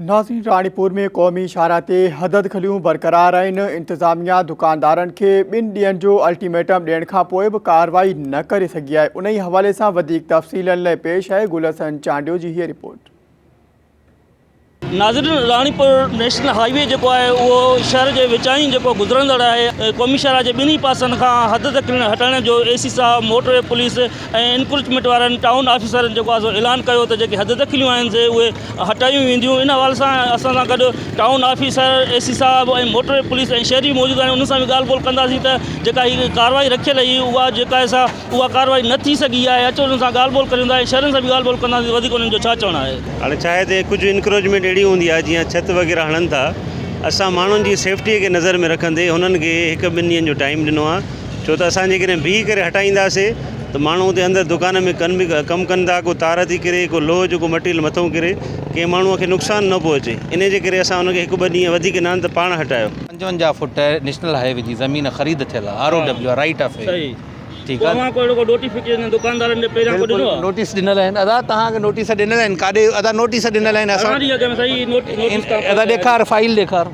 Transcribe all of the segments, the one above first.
ناظرين راڻيپور ۾ قومي شاهراهه تي حددخليون برقرار آهن، انتظاميا دڪاندارن کي ٻن ڏينهن جو الٽيميٽم ڏيڻ کانپوء به ڪارروائي نه ڪري سگهي آهي، انهي حوالي سان وڌيڪ تفصيلن لاء پيش آهي گل حسن چانڊيو جي هيء رپورٽ. ناظرين راڻيپور نيشنل هاء وي جيڪو آهي اهو شهر جي وچان جيڪو گذرندڙ آهي قومي شاهراهه جي ٻنهي پاسن کان حد دخلين هٽائڻ جو اي سي صاحب موٽر وي پوليس ۽ انڪروچمينٽ وارن ٽائون آفيسرن جيڪو آهي سو اعلان ڪيو ته جيڪي حد دخليون آهن سي اهي هٽايون وينديون ان حوالي سان اسان سان گڏ ٽائون آفيسر اي سي صاحب ۽ موٽر وي پوليس ۽ شهري موجود آهن انهن سان به ڳالهه ٻولهه ڪنداسين ته جيڪا هي ڪارروائي رکيل هئي اها جيڪا آهي سا اها ڪارروائي نه ٿي سگهي آهي اچو انهن سان ڳالهه ٻولهه ڪريون ٿا ۽ شهرين سان به ڳالهه ٻولهه ڪنداسين وڌيڪ انهن جو ڇا چوڻ آهي. هاڻي ڇا آهي ته ڪجهه انڪروچمينٽ اهڙي هوندي آهي جيئن ڇت وغيره هڻن ٿا اسان ماڻهن جي سيفٽي کي نظر ۾ رکندي هنن کي هڪ ٻن ڏينهن جو ٽائيم ڏنو آهي ڇو ته اسان جيڪڏهن بيهي ڪري هٽائينداسي ته ماڻهو اتي اندر دڪان ۾ ڪن به ڪم ڪن ٿا ڪو تار ٿي ڪري ڪو لوهه جو ڪو مٽيريل مٿئون ڪري ڪنهن ماڻهو کي نقصان نه پهچي انهي جي ڪري اسان هن کي هڪ ٻه ڏينهن وڌيڪ ڏنا آهن ته پاڻ هٽايو. 55 فوٽ نيشنل هاء وي جي زمين خريد ٿيل آهي آر او ڊبليو آهي رائيٽ آف وي ٺيڪ آهي. اوهان ڪو اهڙو ڪو نوٽيفڪيشن دڪاندارن ڏي پهريان ڪو ڏنو آهي؟ نوٽيس ڏنل آهن ادا توهان کي نوٽيس ڏنل آهن ڪاڏي ادا نوٽيس ڏنل آهن اسان گهڻا ڏينهن اڳ ۾ سائين نوٽيس ادا ڏيکار فائيل ڏيکار.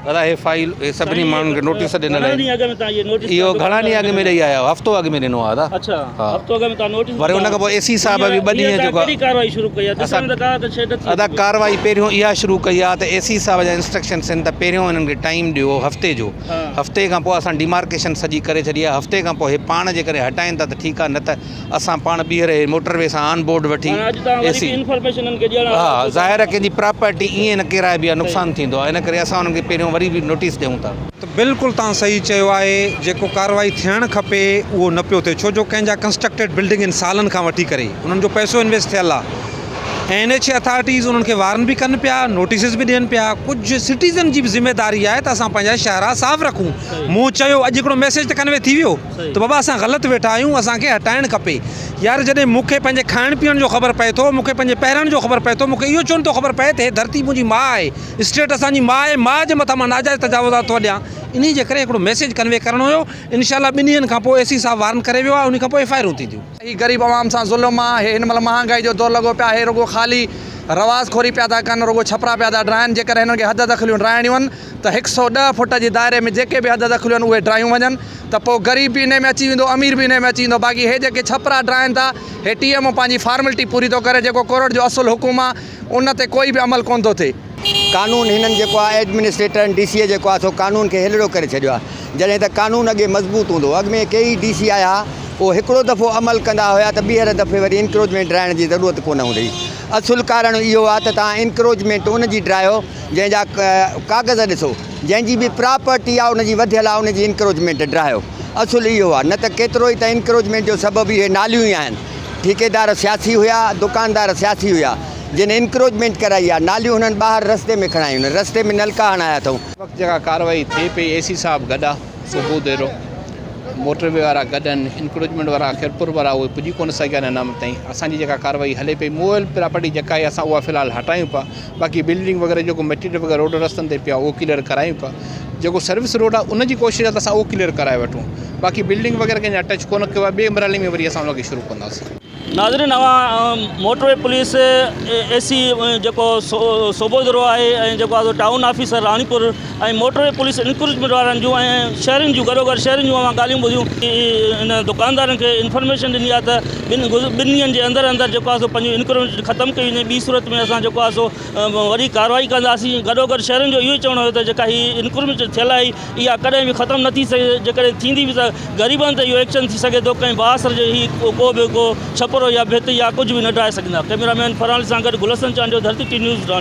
دادا هي فائيل هي سڀني ماڻهن کي نوٽيس ڏنل آهن اهو گهڻا ڏينهن اڳ ۾ ڏئي آيا آهيو هفتو اڳ ۾ ڏنو آهي دادا ها وري ان کان پوء اي سي صاحب به ٻه ڏينهن جيڪو ادا ڪارروائي پهريون اها شروع ڪئي آهي ته اي سي صاحب جا انسٽرڪشنس آهن ته پهريون انهن کي ٽائيم ڏيو هفتي جو هفتي کان پوء اسان ڊيمارڪيشن سڄي ڪري ڇڏي آهي هفتي کان پوء هي پاڻ جيڪڏهن هٽائين ٿا ته ٺيڪ آهي نه ته اسان پاڻ ٻيهر هي موٽر وي سان آن بورڊ وٺي اي سي ها ظاهر آهي ڪنهن جي پراپرٽي ائين نه ڪيرائبي آهي نقصان ٿيندو آهي ان ڪري اسان انهن کي پهريون وري به نوٽيس ڏيون ٿا. ته بلڪل توهان صحيح چيو آهي جيڪو ڪارروائي ٿيڻ کپي اهو نه پيو ٿئي ڇو جو ڪنهن جا ڪنسٽرڪٽيڊ بلڊنگ آهن سالن کان وٺي ڪري انهن جو پئسو انويسٽ ٿيل آهي ۽ اين ايڇ اي اٿارٽيز انهن کي وارن به ڪن پيا نوٽيسز به ڏين پيا ڪجهه سٽيزن جي به ذميداري آهي ته اسان پنهنجا شاهراهه صاف رکون مون چيو اڄ هڪڙو ميسيج ته ڪنوي ٿي ويو ته بابا اسان غلط ويٺا آهيون اسان کي هٽائڻ کپي يار جڏهن مون کي پنهنجي کائڻ پيئڻ جو خبر پئي ٿو مون کي پنهنجي پهرڻ جو خبر پئي ٿو مون کي اهو ڇو نٿو خبر پئي ته هي ڌرتي منهنجي ماء آهي اسٽيٽ اسان جي ماء آهي ماء جي مٿان مان ناجائز تجاوزات ٿو ڏيان انهي جي ڪري هڪڙو ميسيج ڪنوي ڪرڻو هيو انشاء الله ٻن ڏينهن کان پوء اي سي صاحب وارن ڪري ويو آهي انهي کان پوء ايف I آرون ٿينديون. هي غريب عوام سان ظلم آ هي هن مهل مهانگائي جو دور لڳو پيو آ هي رڳو خالي رواز خوري پيا ٿا ڪن رڳو ڇپرا پيا ٿا ڊاهن جيڪڏهن هنن کي حد دخليون ڊاهڻيون آهن ته هڪ سئو ڏهه فوٽ جي دائري ۾ جيڪي به حد دخليون آهن اهي ڊاهيون وڃن ته پوء غريب به انهي ۾ اچي ويندو امير به انهي ۾ اچي ويندو باقي هي جيڪي ڇپرا ڊاهن ٿا هي ٽي ايم او پنهنجي فارملٽي پوري ٿو ڪري جيڪو ڪورٽ جو اصل حڪم آ ان تي ڪوئي به عمل ڪونه ٿو ٿئي. قانون هنن جيڪو آ ايڊمنسٽريٽر ۽ ڊي سي جيڪو آ سو قانون کي هيلڙو ڪري ڇڏيو آ جڏهن ته قانون اڳي مضبوط هوندو هو اڳ ۾ ڪيئي ڊي سي آيا اهو هڪڙو دفعو عمل ڪندا هيا ته ٻيهر دفعي وري انڪروچمينٽ ڊاهڻ جي ضرورت ڪونه هوندي هئي اصل ڪارڻ اهو آ ته توهان انڪروچمينٽ ان جي ڊاهيو جنهن جا ڪاغذ ڏسو جنهن جي به پراپرٽي آ ان جي وڌيل آ ان جي انڪروچمينٽ ڊاهيو اصل اهو آ نه ته ڪيترو ئي ته انڪروچمينٽ جو سبب اهي ناليون ئي آهن ٺيڪيدار سياسي هيا دڪاندار سياسي هيا جن انڪروچمينٽ ڪرائي آ ناليون هنن ٻاهر رستي ۾ کڻايون رستي ۾ نلڪا هڻايا اٿئون. وقت جيڪا ڪارروائي ٿئي پئي اي سي صاحب گڏ آ صوبو ديرو موٽر وي وارا گڏ آهن انڪروچمينٽ وارا خيرپور وارا اهي پڄي ڪونه سگهيا آهن اڃا تائين اسان جي جيڪا ڪارروائي هلي پئي موويل پراپرٽي جيڪا آهي اسان اها في الحال هٽايون پيا باقي بلڊنگ وغيره جيڪو مٽيريل وغيره روڊ رستن تي پيو آهي اهو ڪليئر ڪرايون پيا جيڪو سروس روڊ آهي ان جي ڪوشش آهي ته اسان اهو ڪليئر ڪرائي وٺون باقي بلڊنگ وغيره کي اڃا ٽچ ڪونه ڪيو آهي ٻئي مرحلي ۾ وري اسان ان کي شروع ڪنداسين. ناظرين اوهان موٽروي پوليس اي سي جيڪو صوبودرو آهي ۽ جيڪو آهي town officer Ranipur ۽ motorway police encroachment وارن جون ۽ شهرين جون گڏوگڏ شهرين جون اوهان ڳالهيون ٻڌيون ان دڪاندارن کي انفارميشن ڏني آهي ته ٻن ٻن ڏينهن جي اندر اندر جيڪو آهي سو پنهنجون انڪروچمينٽ ختم ڪئي وڃي ٻي صورت ۾ اسان جيڪو آهي سو وڏي ڪارروائي ڪنداسين گڏوگڏ شهرين جو اهو ئي چوڻ هيو ته جيڪا هي انڪروچمينٽ ٿيل آهي اها ڪڏهن به ختم نه ٿي سگهي جيڪڏهن ٿيندي به ته غريبن تي اهو ايڪشن ٿي سگهي ٿو ڪنهن بااثر جو هي ڪو به ڪو ڇپرو يا ڀت يا ڪجهه به نه ڊاهي سگهندا ڪئميرا مين فرحان علي سان گڏ گل حسن چانڊيو ڌرتي ٽي نيوز.